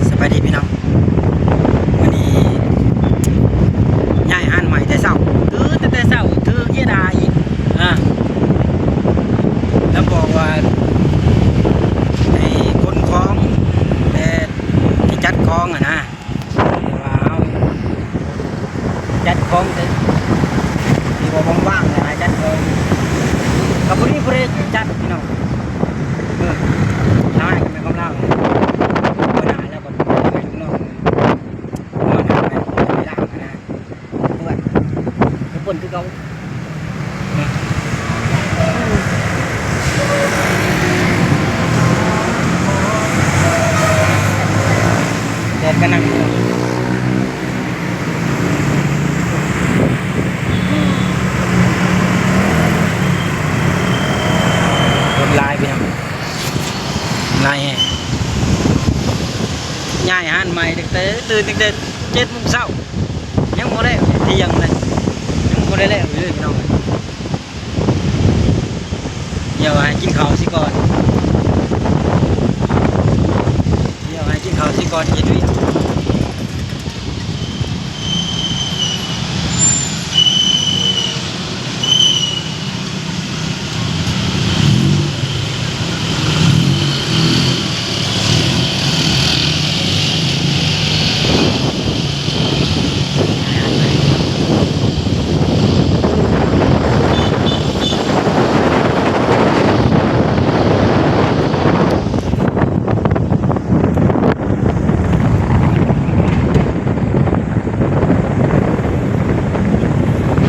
ສະບາຍດີພີ່ນ້ອງ ມື້ນີ້ຍ້າຍຮ້ານໃໝ່ແຕ່ເຊົ້າ ຕື່ນຕັ້ງແຕ່ເຊົ້າ ຖືກເຍດາອີກ ອ່າ ລາວບອກວ່າໃຫ້ຂົນຂອງ ແຕ່ໃຫ້ຈັດຂອງຫັ້ນນະ ແຕ່ວ່າເຮົາຈັດຂອງ ແຕ່ທີ່ວ່າວ່າງໆ ແລ້ວໃຫ້ຈັດຂອງ ກໍພໍດີ ພໍດີຈັດພີ່ນ້ອງ ເອີ ລາວໃຫ້ກໍແມ່ນຂອງລາວ ເວລາແລ້ວກໍໃຫ້ລູກນ້ອງ ນອນໃຫ້ໄປລ້າງຫັ້ນນະ ເປື້ອນ ກໍເປື້ອນຄືເກົ່າ ແດດກໍໜັກ ຄົນຫຼາຍພີ່ນ້ອງ ຫຼາຍແຮງ ຍ້າຍຮ້ານໃໝ່ຕັ້ງແຕ່ ຕື່ນຕັ້ງແຕ່ເຈັດໂມງເຊົ້າ ຍັງບໍ່ໄດ້ທ່ຽງເລີຍ ຍັງບໍ່ໄດ້ແລ້ວຢູ່ເລີຍພີ່ນ້ອງ ດຽວໃຫ້ກິນເຂົ້າຊິກ່ອນ ດຽວໃຫ້ກິນເຂົ້າຊິກ່ອນ ເຮັດວຽກ.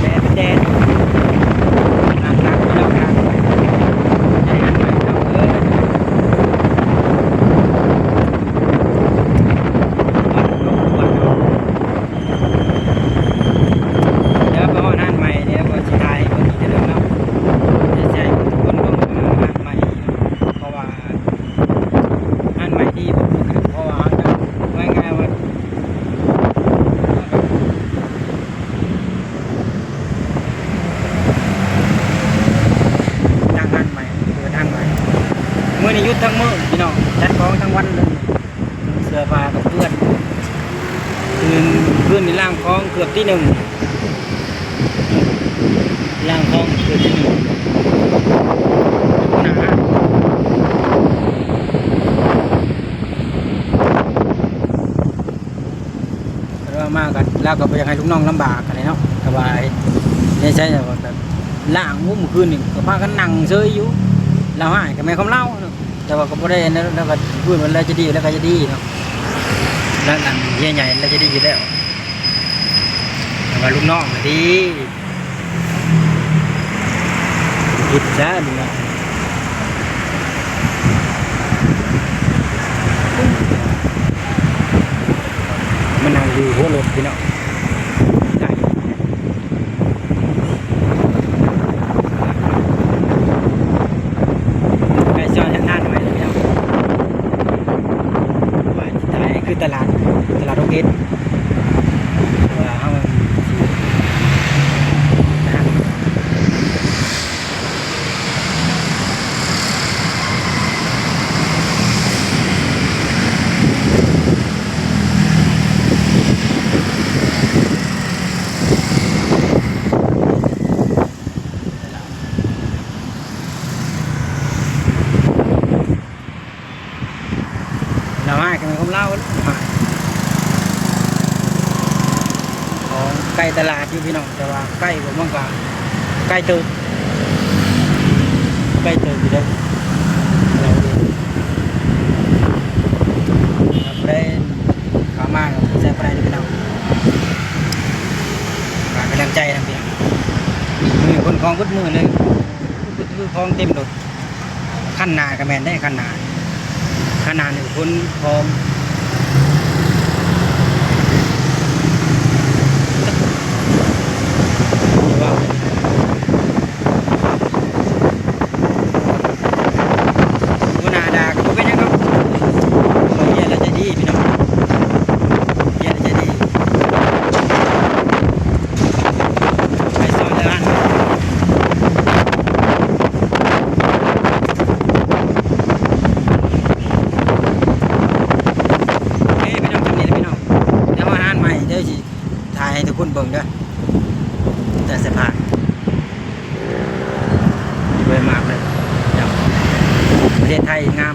ແດດ ແດດ ໜັກໆ ພີ່ນ້ອງ ໜັກ ໃຫ້ຫັນໄປເນາະ ເອີ ດຽວໄປຮອດຮ້ານໃໝ່ ດຽວກໍຊິຖ່າຍໃຫ້ເບິ່ງອີກເທື່ອໜຶ່ງເນາະ ດຽວຊິໃຫ້ທຸກຄົນເບິ່ງ ເອີ ຮ້ານໃໝ່ ເພາະວ່າ ຮ້ານໃໝ່ດີບໍ່ຄືກັນ ເພາະວ່າເຮົາຈະ ເວົ້າງ່າຍໆວ່າ ຕັ້ງຮ້ານໃໝ່ ເປີດຮ້ານໃໝ່ ມື້ນີ້ຢຸດທັງມື້ພີ່ນ້ອງ ຈັດຂອງທັງວັນເລີຍ ເສື້ອຜ້າກໍເປື້ອນ ຄືນ ຄືນນີ້ລ້າງຂອງເກືອບຕີໜຶ່ງ ລ້າງຂອງເກືອບຕີໜຶ່ງ ຫົວໜ້າຮ້ານ ເພິ່ນວ່າມາກໍ ລາວກໍບໍ່ຢາກໃຫ້ລູກນ້ອງລຳບາກຫັ້ນແຫຼະເນາະ ກໍວ່າເຮັດໃນໃຈແບບວ່າ ແບບລ້າງ ໂອ້ ມື້ຄືນນີ້ກໍພາກັນນັ່ງເຊີຍຢູ່ ລາວຮ້າຍກໍແມ່ນຄວາມລາວເນາະ ແຕ່ວ່າກໍບໍ່ໄດ້ອັນນັ້ນ ລາວກໍເພິ່ນວ່າລາວໃຈດີ ລາວກໍໃຈດີເນາະ ລາວອັນເຮຍໃຫຍ່ລາວໃຈດີຢູ່ແລ້ວ ແຕ່ວ່າລູກນ້ອງນະຕິ ຜິດຊະນີ້ນະ ມານັ່ງຢູ່ຫົວລົດພີ່ນ້ອງ ໄດ້ ໄດ້ຊ່ອຍທາງງານໄວ້ແລ້ວ ວ່າຊິໄດ້ຄືຕະຫຼາດ ຕະຫຼາດຫົກເອັດ ວ່າເຮົາຊິ ລາວຮ້າຍກໍແມ່ນຄວາມລາວຫັ້ນແຫຼະ ຂອງໃກ້ຕະຫຼາດຢູ່ພີ່ນ້ອງ ແຕ່ວ່າໃກ້ບໍ່ ມັນກໍໃກ້ເຕີບ ໃກ້ເຕີບຢູ່ເດ້ ຜູ້ໃດເຂົ້າມາກໍແຊະບໍ່ໄດ້ເດ້ພີ່ນ້ອງ ຝາກກຳລັງໃຈນຳພີ່ນ້ອງ ມື້ນີ້ຂົນຂອງເບິດມື້ເລີຍ ຂອງເຕັມລົດ. ຄັນໜ້າກໍແມ່ນເດ້ ຄັນໜ້າ ຄັນໜ້ານີ້ຂົນຂອງ ຫົວໜ້າດ່າກໍບໍ່ເປັນຫຍັງດອກ ເພາະວ່າເມຍລາວໃຈດີພີ່ນ້ອງ ເມຍລາວໃຈດີ ໄປຊ່ອຍເລີຍ. ຊິຖ່າຍໃຫ້ທຸກຄົນເບິ່ງເດີ ແຕ່ສະພານ ສວຍມາກເລີຍ ປະເທດໄທງາມ.